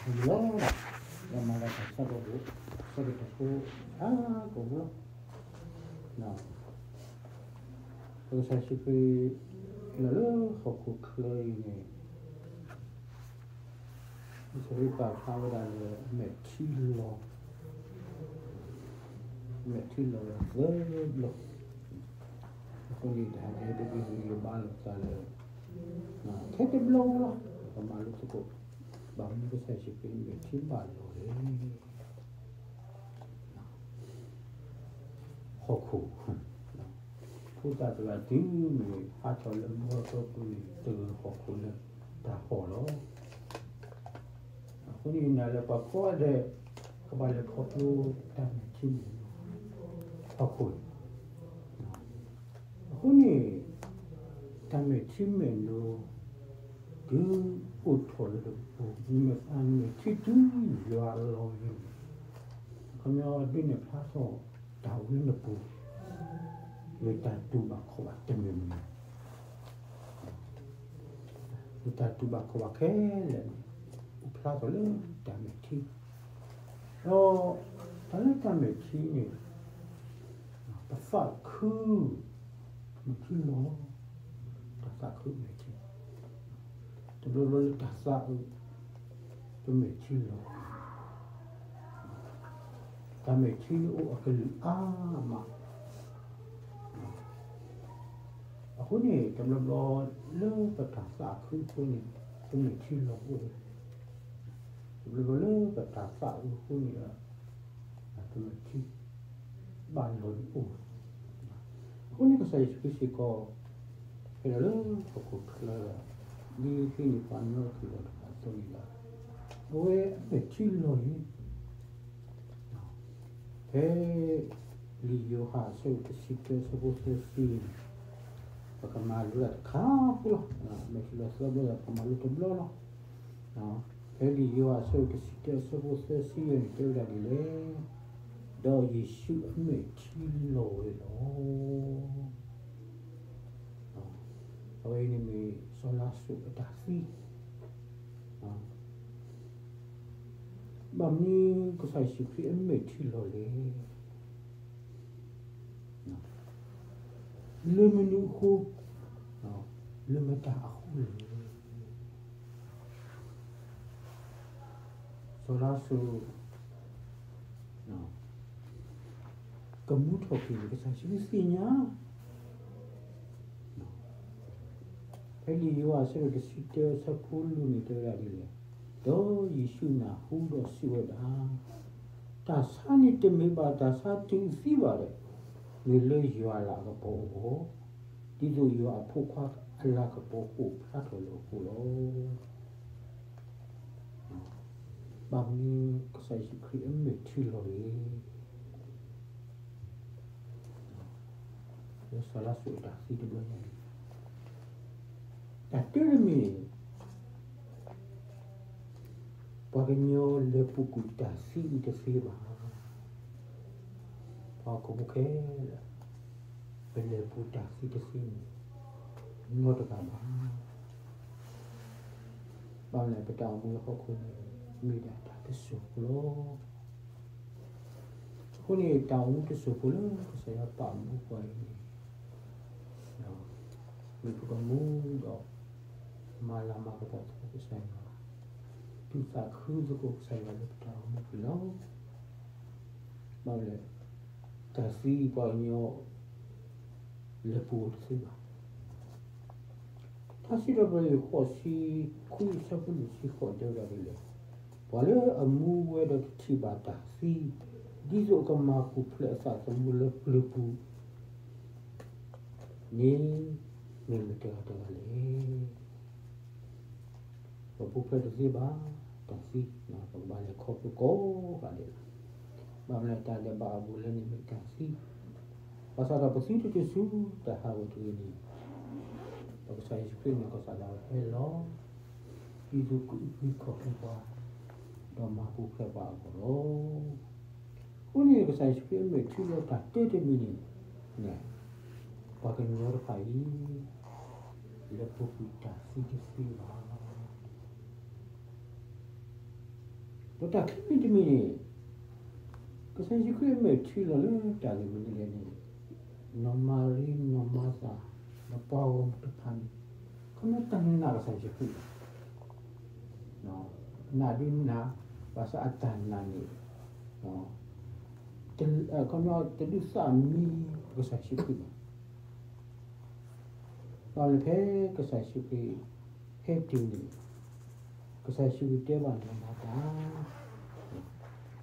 လီၤ, ဒီးမၤလၤကပီၤဆၢကတီၢ်ဖိ ဆၢကတီၢ်ဖိ အါကပူၤလီၤ. ပကစၢ်ယ့ၣ်ၡူးခရံာ် လၢလၢဟီၣ်ခိၣ်ချၢအံၤန့ၣ် လံာ်စီဆှံပာ်ဖျါဝဲဒၣ်လၢအမဲာ်ထံလီၤ, အမဲာ်ထံလီၤလၢသၢဘျီ, အဃိန့ၣ် တဟါညါအံၤ ပကဟ့ၣ်ဂံၢ်ဟ့ၣ်ဘါလိာ်ပသးလၢ ထဲတဘျီလီၤ, ပမၤလိသကိး ဘၣ်မနုၤကစၢ်ယ့ၣ်ၡူးခရံာ်အမဲာ်ထံဘၣ်လီၤလဲၣ်. ဟီၣ်ခိၣ်, ဖိသၣ်တဂၤတုၤမ့ၢ် ဟးထီၣ်လၢမူဟီၣ်ကပူၤန့ၣ် တဂၢၢ်ဟီၣ်ခိၣ်လၢတၢ်ဟီၣ်လီၤ. အဃိန့ၣ် နၤလၢပှၤကိးဂၤဒဲး ကဘၣ်လဲၤခီဖျိတၢ်မဲာ်ထံမဲာ်နိ ဟီၣ်ခိၣ်န့ၣ်, အဃိန့ၣ် တၢ်မဲာ်ထံမဲာ်နိ ဒုးအိၣ်ထီၣ်လၢပပူၤ, မ့ၢ်မဲာ်ထံတုၤယွၤအလီၢ်အံၤန့ၣ်, အခီပညီဒုးနဲၣ်ဖျါထီၣ်တၢ်အိၣ်လၢနပူၤ, မ့ၢ်တၢ်တူၢ်ဘၣ်ခီၣ်ဘၣ်တမံၤမံၤ, မ့ၢ်တၢ်တူၢ်ဘၣ်ခီၣ်ဘၣ်ခဲလၢာ်န့ၣ် အိၣ်ဖျါထီၣ်လၢတၢ်မဲာ်ထံ, ဒီးတၢ်လၢတၢ်မဲာ်ထံန့ၣ် ပသးခု မဲာ်ထံလီၤ, တၢ်သးခုမဲာ်ထံ, တဘျီဘျီလၢတၢ်သးအုး ပမဲာ်ထံလီၤ, တၢ်မဲာ်ထံန့ၣ်အိၣ်အကလုာ်အါမး, အဃိန့ၣ် တဘျီဘျီလၢပတၢ်သးခုအဃိန့ၣ် ပမဲာ်ထံလီၤအိၣ်ဝဲ, တဘျီဘျီလၢပတၢ်သးအုးအဃိန့ၣ်ဒီး ပမဲာ်ထံ ဘၣ်လီၤဒုးအိၣ်ဝဲ, အဃိန့ၣ်ကစၢ်ယ့ၣ်ၡူးခရံာ်စ့ၢ်ကီး ဟဲဒီးလၢဟီၣ်ခိၣ်ချၢဒီး ဒ်သ့ၣ်န့ၣ်ပှၤကညီတကလုာ်တဖၣ်အသိးန့ၣ်ဒီး အဝဲအမဲာ်ထံလီၤလံ, ဖဲလံာ်ယိၤဟၣ်အဆၢဒိၣ်တဆံတၢအဆၢဖိသၢဆံန့ၣ် ပကမၤလိတၢ်တခါဖိလီၤ, မဲာ်ထံလီၤသၢဘျီဒီး ပမၤလိတဘျီလီၤ. ဖဲလံာ်ယိၤဟၣ်အဆၢဒိၣ်တဆံတၢအဆၢဖိသၢဆံယဲၢ်န့ၣ် တဲဝဲဒၣ်ဒ်လဲၣ်, ဒီးယ့ၣ်ၡူးအမဲာ်ထံလီၤဝဲလီၤ. အဝဲအံၤန့ၣ်မ့ၢ်စီၤလါစရူးအတၢ်သံ, ဘၣ်မနုၤကစၢ်ယ့ၣ်ၡူးခရံာ်အမဲာ်ထံလီၤလဲၣ်. လၢမနုၤအဃိ, လၢမတၤအဃိလဲၣ်. စီၤလါစရူး ကမူထီၣ်က့ၤန့ၣ် ကစၢ်ယ့ၣ်ၡူးသ့ၣ်ညါ ဖဲလံာ်ယိၤဟၣ်အဆၢဒိၣ်တဆံတၢအဆၢဖိလွံၢ်န့ၣ် တဲဝဲဒၣ်ဒ်လဲၣ်, ဒီးယ့ၣ်ၡူးနၢ်ဟူဒီးစံးဝဲဒၣ်, တၢ်ဆါန့ၣ်တမ့ၢ်ဘၣ်တၢ်ဆါတုၤအသံဘၣ်ဒီး, မ့ၢ်လၢယွၤအလၤကပီၤအဂီၢ်, ဒ်သိးယွၤအဖိခွါအလၤကပီၤအိၣ်ဖျါထီၣ်လၢအဃိလီၤ. ဘၣ်မနုၤကစၢ်ယ့ၣ်ၡူးခရံာ်အမဲာ်ထံလီၤလဲၣ်. လၢစီၤလါစရူးအတၢ်သံတဘျီညါအံၤ, တၢ်တမံၤန့ၣ် ပှၤကညီလဲၤပူၤကွံာ်တၢ်သံအံၤတသ့ဘၣ်. ပှၤဟီၣ်ခိၣ်ဖိခဲလၢာ် ပလဲၤပူၤတၢ်သံတသ့န့ၣ် နီတဂၤဘၣ်. ဘၣ်မနုၤလဲၣ် ပတၢ်အိၣ်မူလၢဟီၣ်ခိၣ်န့ၣ် မ့ၢ်ဒၣ်တၢ်တစိၢ်ဖိလီၤ. အဃိန့ၣ် တၢ်အိၣ်မူတစိၢ်ဖိလၢကစၢ်ယွၤပာ်မူပှၤအံၤန့ၣ် မ့ၢ်ပကမူဒီး မၤလၤမၤကပီၤသကိးကစၢ်ယွၤ, ဒုးသးခုသကိးကစၢ်ယွၤလၢပတၢ်အိၣ်မူပူၤလီၤ. ဘၣ်မနုၤလဲၣ် တၢ်သံပှၤကညီ လဲၤပူၤတသ့ဘၣ်. ထါစံးထီၣ်ပတြၢၤ ဃိးဆံခွံ အဆၢဖိလွံၢ်ဆံဃိး တဲဝဲဒၣ်ဒ်လဲၣ်, ပှၤလၢအမူဝဲဒီးတထံၣ်ဘၣ်တၢ်သံ, ဒ်သိးအကမၤပူၤဖျဲးအသးသမူလၢပျုၤပူၤန့ၣ် မ့ၢ်မတဂၤတဂၤလဲၣ်. ပပူၤဖျဲးတသ့ဘၣ် တၢ်သံ, ပကဘၣ်လဲၤခီဖျိကိးဂၤဒဲးလီၤ. ဘၣ်မနုၤလဲၣ် တၢ်ဒဲးဘးအဘူးအလဲန့ၣ်မ့ၢ်တၢ်သံ, ဘၣ်ဆၣ်ဒီးပသံတတုၤဆူတၢ်ဟးဂီၤတဂ့ၤန့ၣ် ပကစၢ်ယ့ၣ်ၡူးခရံာ်န့ၣ် ကစၢ်ဒၣ်ဝဲဟဲလီၤ ဒ်သိးကအုၣ်က့ၤခီၣ်က့ၤပှၤ ဒီးမၤပူၤဖျဲးပှၤအဂီၢ်လီၤ. အဃိန့ၣ် ကစၢ်ယ့ၣ်ၡူးခရံာ်အမဲာ်ထံလီၤတၢ်တၢတမံၤန့ၣ် ပှၤကညီတဖၣ်အံၤ လဲၤပူၤကွံာ်တၢ်သံတသ့ဘၣ်. ဒီးတၢ်ခံမံၤတမံၤန့ၣ် ကစၢ်ယ့ၣ်ၡူးခရံာ်အမဲာ်ထံလီၤလၢတၢ်ဂ့ၢ်မနုၤလဲၣ်န့ၣ်, နီၢ်မၤရံ နီၢ်မၤသၤ ဒီးပှၤဂီၢ်မုၢ်တဖၣ်န့ၣ် ခီဖျိတနာ်ကစၢ်ယ့ၣ်ၡူးခရံာ်ဘၣ်. နာ်ဒုးနာ်, ဘၣ်ဆၣ်အတၢ်နာ်န့ၣ် ခီဖျိတဒုးသးမံကစၢ်ယ့ၣ်ၡူးခရံာ်ဘၣ်. ဘၣ်မနုၤဖဲကစၢ်ယ့ၣ်ၡူးခရံာ်ဟဲတုၤန့ၣ်, ကစၢ်ယ့ၣ်ၡူးခရံာ်တဲဘၣ်နီၢ်မၤသၤ,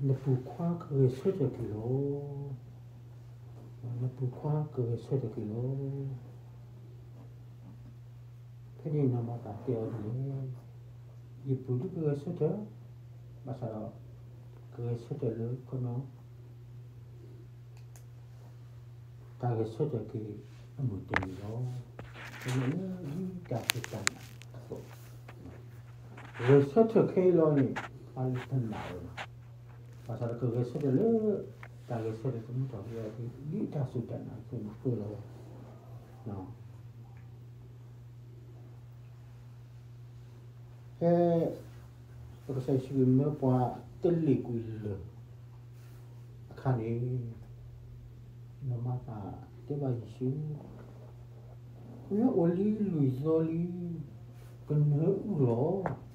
နပုၢ်ခွါကဂဲၤဆၢထၢၣ်က့ၤလီၤ. နပုၢ်ခွါကဂဲၤဆၢထၢၣ်က့ၤလီၤ. ဖဲန့ၣ်နီၢ်မၤသၤတဲအီၤဒ်လဲၣ်, ယပုၢ်ဒုးကဂဲၤဆၢထၢၣ်, ဘၣ်ဆၣ်ဒီး ကဂဲၤဆၢထၢၣ်လၢခီဖျိ တၢ်ဂဲၤဆၢထၢၣ်က့ၤအမုၢ်တနံၤလီၤ. ကမ့ၢ်လၢဒ်တၢ်ဖံးတၢ်မၤအသိး, ဂဲၤဆၢထၢၣ်ခဲအံၤလီၤန့ၣ် အလၢတနာ်ဝဲဘၣ်. ဘၣ်ဆၣ်ဒီးကဂဲၤဆၢထၢၣ်လၢ တၢ်ဂဲၤဆၢထၢၣ်သမူထီၣ်က့ၤအီၤ ဒ်တၢ်စူၢ်တၢ်နာ်အသိးန့ၣ်ပၢလီၤဝဲ ဖဲ ပကစၢ်ယ့ၣ်ၡူးခရံာ်မၢပှၤတလ့ၣ်ကွံာ်လၢာ်အခါန့ၣ်, နီၢ်မၤသၤတဲဘၣ်ယ့ၣ်ၡူး, မ့ၢ်အိၣ်လံလွံၢ်သီလံ, ကနၢအုၣ်လီၤ. အခီပညီန့ၣ် မူထီၣ်တသ့ဘၣ်.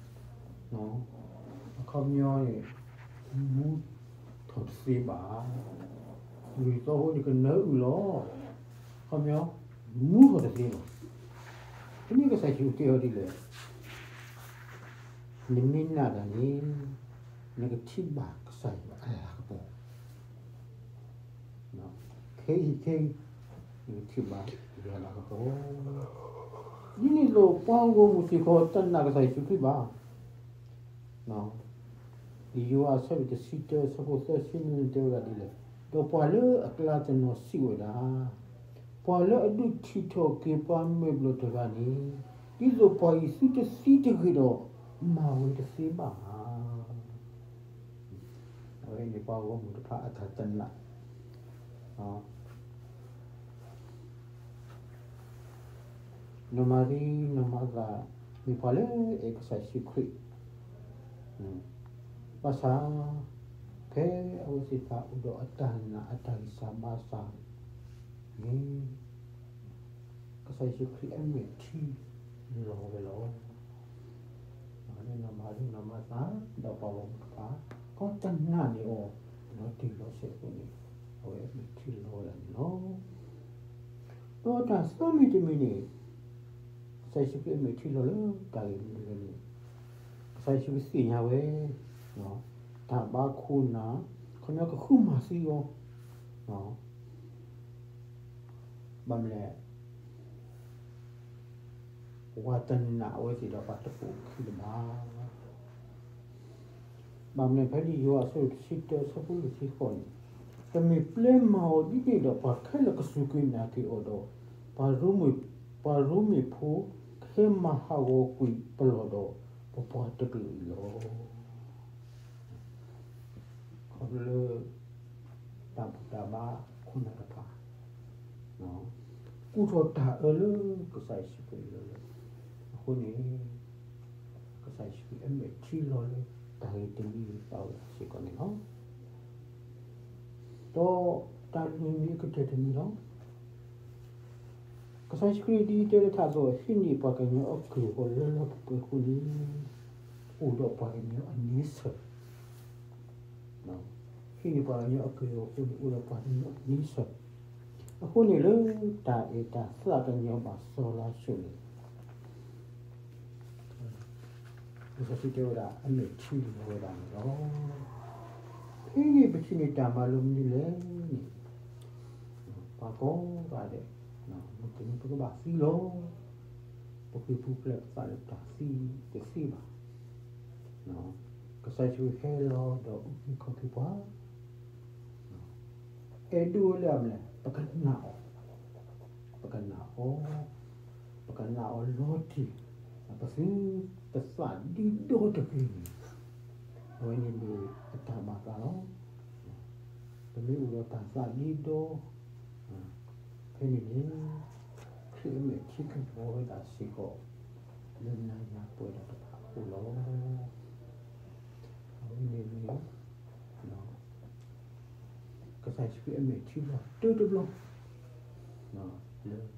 လွံၢ်သီအဃိန့ၣ် ကနၢအုၣ်လီၤ. အခီပညီ မူထီၣ်တသ့ဘၣ်. ဖဲန့ၣ်ကစၢ်ယ့ၣ်ၡူးတဲအီၤဒ်လဲၣ်, နမ့ၢ်နာ်တၢ်န့ၣ် နကထံၣ်ဘၣ်ကစၢ်ယွၤအလၤကပီၤ. ခဲအံၤခဲအံၤ နကထံၣ်ဘၣ်ယွၤအလၤကပီၤ. ဒ်န့ၣ်အသိး ပှၤဂီၢ်မုၢ်စ့ၢ်ကီးတနာ်ကစၢ်ယ့ၣ်ၡူးခရံာ်ဘၣ်. လံာ်ယိၤဟၣ်အဆၢဒိၣ်တဆံတၢ အဆၢဖိသၢဆံနွံန့ၣ်တဲဝဲဒၣ်ဒ်လဲၣ်, ဒီးပှၤလၢအကျါတနီၤစံးဝဲဒၣ်, ပှၤလၢအဒုးထံၣ်ထီၣ်က့ၤပှၤမဲာ်ဘျီၣ်တဂၤန့ၣ်, ဒ်သိးပှၤအံၤသုတသံတဂ့ၤဒီး မၤဝဲတသ့ဘၣ်ဧါ. အဝဲန့ၣ်ပှၤဂီၢ်မုၢ်တဖၣ်အတၢ်တနာ် နီၢ်မၤရံ နီၢ်မၤသၤ မ့ၢ်ပှၤလၢအအဲၣ်ကစၢ်ယ့ၣ်ၡူးခရံာ်, ဘၣ်ဆၣ် ဖဲအဝဲသ့ၣ်တဖၣ်အိၣ်ဒီးအတၢ်နာ်အတၢ်ဂံၢ်စၢ်ဘါစၢ်န့ၣ် ကစၢ်ယ့ၣ်ၡူးခရံာ်အမဲာ်ထံလီၤဝဲလီၤ. နီၢ်မၤရံ နီၢ်မၤသၤ ဒီးပှၤဂီၢ်မုၢ်တဖၣ် ကီတနာ်န့ၢ်အီၤ လီၤတံၢ်လီၤဆဲးအဃိန့ၣ် အဝဲအမဲာ်ထံလီၤဝဲဒၣ်န့ၣ်လီၤ. ဒီးတၢ်သၢမံၤတမံၤန့ၣ် ကစၢ်ယ့ၣ်ၡူးခရံာ်အမဲာ်ထံလီၤလၢတၢ်ဂ့ၢ်မနုၤလဲၣ်န့ၣ်, ကစၢ်ယ့ၣ်ၡူးခရံာ်သ့ၣ်ညါဝဲ တၢ်ဘါခိၣ်နၢ် ခီပညီကဃုမၤသံအီၤ, ဘၣ်မနုၤလဲၣ် ပှၤတနာ်အဝဲသ့ၣ်ဒီးပှၤတပိာ်ခံတဘၣ်. ဘၣ်မနုၤလဲၣ် ဖဲလံာ်ယိၤဟၣ်အဆၢဒိၣ်တဆံတၢ အဆၢဖိလွံၢ်ဆံဃိးန့ၣ်, တမ့ၢ်ပျဲမၤအီၤဒ်န့ၣ်ဒီး ပှၤခဲလၢာ်ကစူၢ်က့ၤနာ်က့ၤအီၤဒီး, ပှၤရိမ့ၤဖိခဲမၤဟးဂီၤကွံာ်ပလီၢ်ဒီး ပပှၤတကလုာ်အံၤလီၤ. ခီဖျိလၢ တၢ်ဘူၣ်တၢ်ဘါခိၣ်နၢ်တဖၣ် ကူၣ်ထီၣ်တၢ်အၢလၢကစၢ်ယ့ၣ်ၡူးခရံာ်လၢ အဃိန့ၣ် ကစၢ်ယ့ၣ်ၡူးခရံာ်အမဲာ်ထံလီၤလၢ တၢ်ဂ့ၢ်တမံၤအံၤ ပာ်ဝဲဒၣ်စ့ၢ်ကီးန့ၣ်လီၤ. ဒီးတၢ်လွံၢ်မံၤအကတၢၢ်တမံၤလီၤ. ကစၢ်ယ့ၣ်ၡူးခရံာ်ဒ်တဲလၢထးအသိး ဟံးန့ၢ်ပှၤကညီအကလုၢ်အဂီၢ်လၢလၢပှဲၤပှဲၤအဃိန့ၣ် အိၣ်ဒီးပှၤကညီအန့ဆၢၣ် ဟံးန့ၢ်ပှၤကညီအကလုၢ်အဂီၢ်အဃိန့ၣ် အိၣ်ဒီးပှၤကညီအန့ဆၢၣ်, အဃိန့ၣ်လၢတၢ်အဲၣ်တၢ်သးကညီၤဘၣ်စီၤလါစရူးန့ၣ် လံာ်စီဆှံတဲဝဲဒၣ် အမဲာ်ထံလီၤဝဲဒၣ်န့ၣ်လီၤ. ဖဲန့ၣ်ပထံၣ်န့ၢ်တၢ်မၤလိမနုၤလဲၣ်န့ၣ်, ပှၤကိးဂၤဒဲး မုၢ်တနံၤပကဘၣ်သံလီၤ. ပဃ့ၢ်ပူၤဖျဲးပသးလၢတၢ်သံတသ့ဘၣ်. ကစၢ်ယ့ၣ်ၡူးဟဲလီၤဒီးအုၣ်က့ၤခီၣ်က့ၤပှၤ အဲၣ်ဒိးဝဲလၢအမနုၤလဲၣ် ပကနာ်အီၤ, ပကနာ်အီၤ, ပကနာ်အီၤလီၤတံၢ်, ပသုတသးဒ့ဒီတဂ့ၤန့ၣ်, အဝဲန့ၣ်မ့ၢ်အတၢ်ဘၣ်သးလီၤ. ပမ့ၢ်အိၣ်ဒီးတၢ်သးဒ့ဒီ ဖဲန့ၣ်န့ၣ် ခရံာ်အမဲာ်ထံကလီၤဝဲဒၣ်စ့ၢ်ကီး လၢနၤယၤပဝဲဒၣ်တဖၣ်အအိၣ်လီၤ. အဝဲန့ၣ်မ့ၢ် ကစၢ်ယ့ၣ်ၡူးခရံာ်အမဲာ်ထံလီၤတုၤတဘျီ လၢ